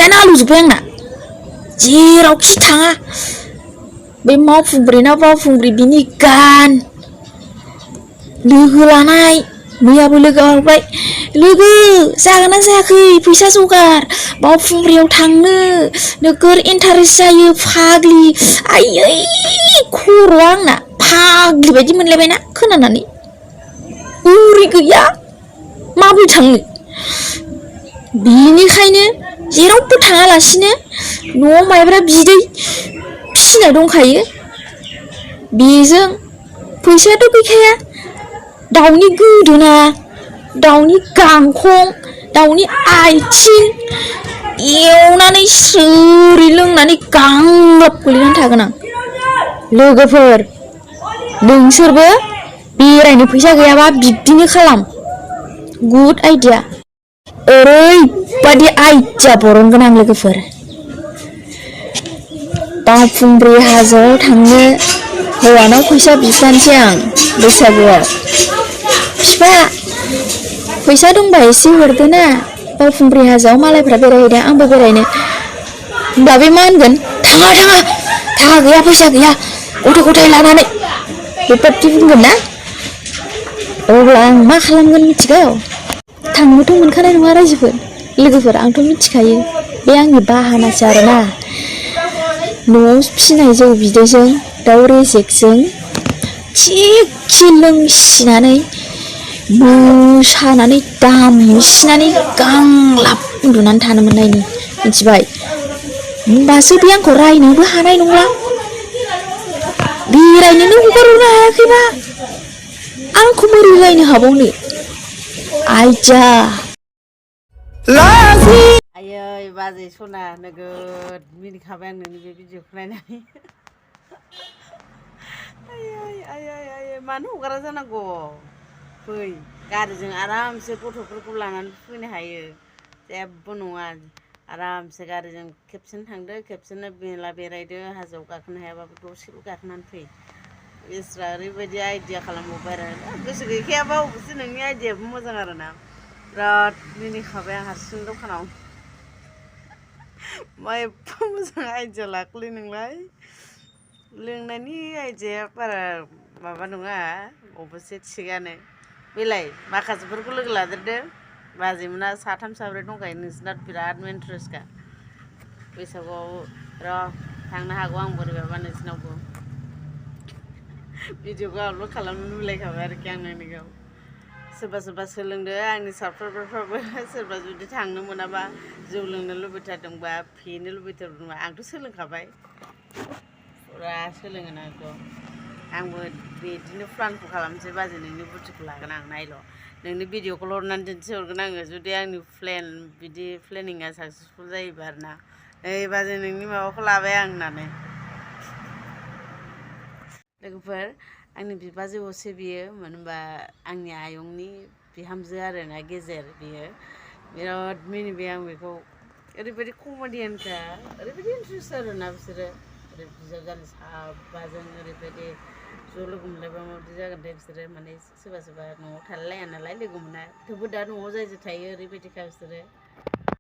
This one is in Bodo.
खुगायानो आलौजोब्बाय आंना जेरावखि थाङा बे मावफुंग्रि ना बावखुंग्रि बिनि गान लोगो लानाय मैयाबो लोगो हरबाय लोगो जागोन ना जायाखै फैसा जगार बावखुंग्रियाव थांनो नोगोर इन्टारेस्ट जायो फाग्लि आयै खर'आ आंना फाग्लि बायदि मोनलायबायना खोनानानै उरि गैया माबोरै थांनो बिनिखायनो जेरावबो थाङालासिनो न'आव माइब्रा बिदै फिसिनाय दंखायो बेजों फैसायाथ' गैखाया दाउनि गोदोना दाउनि गांखं दाउनि आथिं एवनानै सोरै लोंनानै गांलाब गोलैनानै थागोन आं लोगोफोर नोंसोरबो बेरायनो फैसा गैयाबा बिब्दिनो खालाम गुड आइडिया ओरैबादि आइडिया बरनगोन आं लोगोफोर बावखुंग्रि हाजोआव थांनो हौवानाव फैसा बिफानोसै आं बैसागुआव बिफा फैसा दंबा एसे हरदो ना बावखुंग्रि हाजोआव मालायफ्रा बेरायहैदों आंबो बेरायनो होमब्ला बे मा होनगोन थाङा गैया फैसा गैया गथ' गथाय लानानै बेबादि बुंगोन ना अब्ला आं मा खालामगोन मिथिगौ थांनोथ' मोनखानाय नङा रायजोफोर लोगोफोर आंथ' मिथिखायो बे आंनि बाहानासो आरोना न'आव फिसिनाय जौ बिदैजों दाउ रेजेकजों थिगसे लोंसिनानै मोसानानै दामसिनानै गांलाब उन्दुनानै थानो मोननायनि मिथिबाय होमबासो बे आंखौ रायनोबो हानाय नंला बेरायनोनो हगारहरनो हायाखैबा आंखौ बोरै रायनो हाबावनो आइडिया आयै बाजै सना नोगोद मिनिखाबाय आं नोंनि बे भिडिअखौ नायनानै आयै मानो हगारा जानांगौ फै गारिजों आरामसे गथ'फोरखौ लानानै फैनो हायो जेबो नङा आरामसे गारिजों खेबसेनो थांदो खेबसेनो मेला बेरायदो हाजोआव गाखोनो हायाबाबो दसेल' गाखोनानै फै बेस्रा ओरैबायदि आइडिया खालामबावबाय आरो गोसो गैखायाबा अबेसे नोंनि आइडियाबो मोजां आरोना बिराद मिनिखाबाय आं हारसिं दखानाव मा एफा मोजां आइडिया लाखोलै नोंलाय लोंनायनि आइडियाया बारा माबा नङा अबसे थिगानो बेलाय माखासेफोरखौ लोगो लादेरदो बाजैमोना साथाम साब्रै दंखायो नोंसिना बिराद इन्टारेस्टखा बैसागुआव र' थांनो हागौ आं बोरैबाबा नोंसिनावबो भिडिअखौ आपल'ड खालामनो लुबैलायखाबाय आरोखि आं नोंनिखौ सोरबा सोलोंदो आंनि साबस्क्राइबारफ्राबो सोरबा जुदि थांनो मोनाबा जौ लोंनो लुबैथारदोंबा फेनो लुबैथारदोंबा आंथ' सोलोंखाबाय फुरा सोलोङो आंथ' आंबो बिदिनो प्लानखौ खालामसै बाजै नोंनि बुद्धिखौ लागोन आं नायल' नोंनि भिडिअखौल' हरनानै दिन्थिहरगोन आङो जुदि आंनि बिदि प्लेनिङा साक्सेसफुल जायोबा आरोना नै बाजै नोंनि माबाखौ लाबाय आं होननानै लोगोफोर आंनि बिबाजै असे बियो मानो होनबा आंनि आयंनि बिहामजो आरोना गेजेर बियो बिराद मिनिबाय आं बेखौ ओरैबायदि कमेडियानखा ओरैबायदि इन्टारेस्ट आरोना बिसोरो ओरै बिजावजालि साबाजों ओरैबायदि ज' लोगो मोनलायबा माबायदि जागोन दे बिसोरो माने सोरबा न'आव थालायलाया नालाय लोगो मोना थेवबो दा न'आव जाय थायो ओरैबायदिखा बिसोरो